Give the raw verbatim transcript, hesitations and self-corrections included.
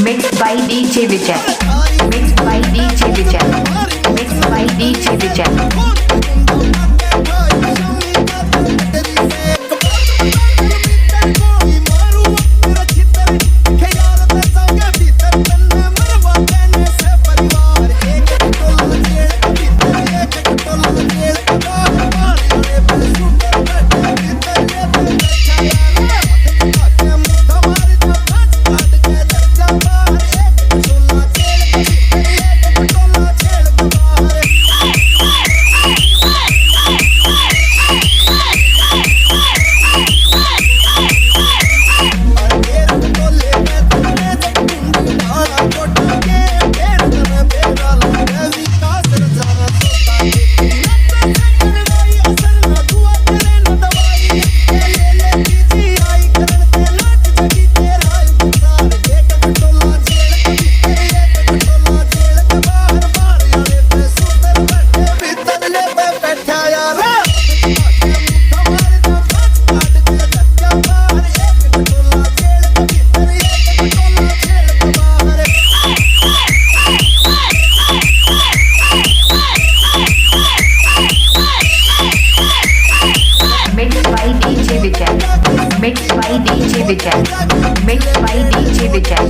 Mixed by D J Vijay. Mixed by D J Vijay. Mixed by D J Vijay. Mixed by D J Vijay. Mixed by D J Vijay. Mixed by D J Vijay.